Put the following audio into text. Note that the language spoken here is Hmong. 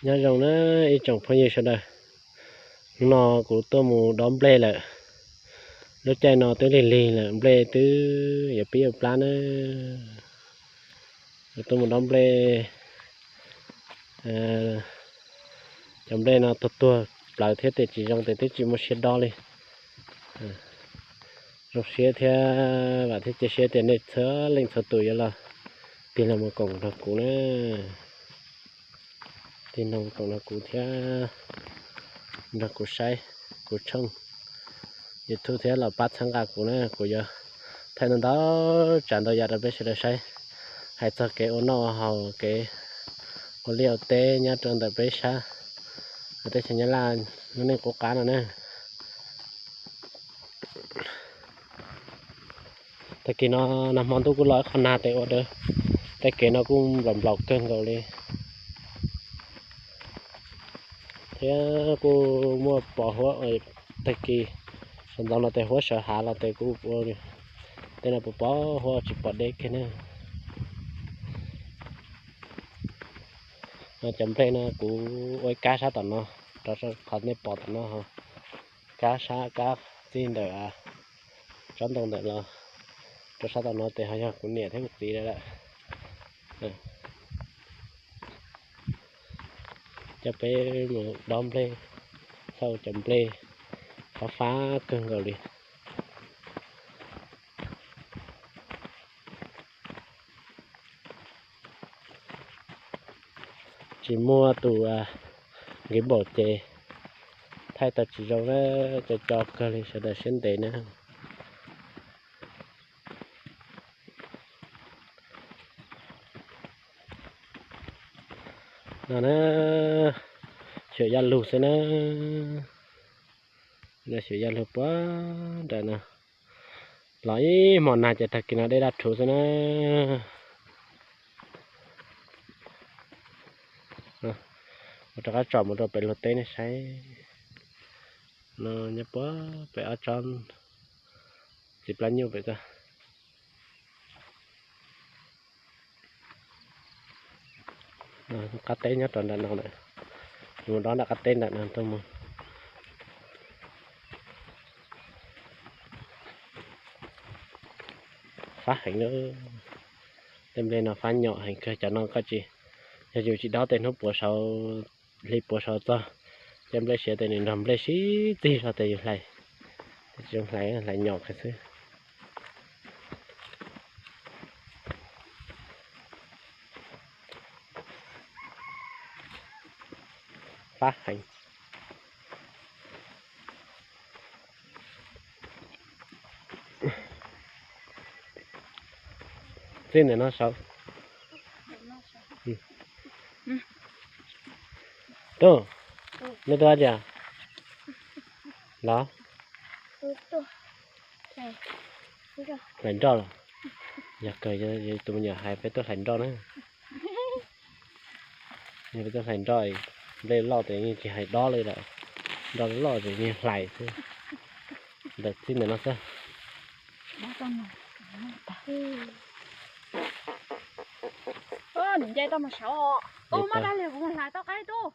Nyob zoo na ib tsoom phooj ywg sawv daws, hnub no kuv tuaj mus dob nplej lawm. Lub caij no twb lig lig lawm, nplej twb yuav pib yuav plab na. Kuv tuaj mus dob nplej, cov nplej no tuag tuag plaws thiab tes tsis zoo tes twb tsis muaj siab dob li. Zoo siab thiab vam thiab cia siab tias nej txhua leej txhua tus yuav los tig los mus koom nrog kuv na. Tig los koom nrog kuv thiab nrog kuv saib kuv tshooj YouTube thiab los pab txhawb nqa kuv na. Kuv yuav thaij ntau ntau tsav ntau yam rau peb sawv daws saib, hais txog kev ua noj ua haus, kev ua liaj ua teb nyob rau ntawm peb sab teb chaws Nyab Laj lub neej qub qab no na. Tag kis no nag hmo ntuj kuj los ib qho nag tes ua rau tej kev no kuj nplaum nplaum kawg nkaus li. Thiab kuj muaj pos huab, tag kis sawv ntxov no tes huab sawv hav los tes kuj ua tej no pos pos huab tsis pom deb kiag na. Cov nplej no kuv ua ib kab sab tom no, rau qhov nej pom tom no, kab sab kab txij ntawm tsob ntoo ntawm los rau sab tom no tes ho yog kuv niam thiab kuv txiv lawm. Coj peb mus dob nplej, xauj cov nplej fab fab kawg nkaus li. Tsis muaj tus nkiv npaum ces thaij tau tsis zoo na, co co kawg li sawv daws siab ntev na. No na, xyuam yaj lug xwb na. Xyuam yaj lug puag nram no. Los ib hmo nag ces tag kis no dej daj rhuv xwb na. Ua rov qab tsom mus rau pem luag teb nej saib. No nyob puag pem ob tsob txiv plab nyuj pem txog. Qab teb nyob rau nram no lawm. Mus dob nram qab teb nram no tuaj mus. Fab heev na. Tej nplej no fab nyom heev kawg, cov no koj tsis, yog yus tsis dob tes hnub puav saud, hli puav saud txog, cov nplej siav tes nws nrog nplej sib txig zog tes yus hlais, tsis zoo hlais, hlais nyom kawg xwb. Fab heev. Txij ntawm no saud. Tub, nej tuaj dab tsi? Los hlais nroj los? Yog kawg, tus me nyuam hais peb tuaj hlais nroj na. Yog peb tuaj hlais nroj, nplej loj tes yeej tsis hais dob li lawm, nroj loj tes yeej hlais xwb. Ntawm txij ntawm no xwb. Nws nce tau mas saud, tus muab dab li kuv mus hlais tau qaib tub.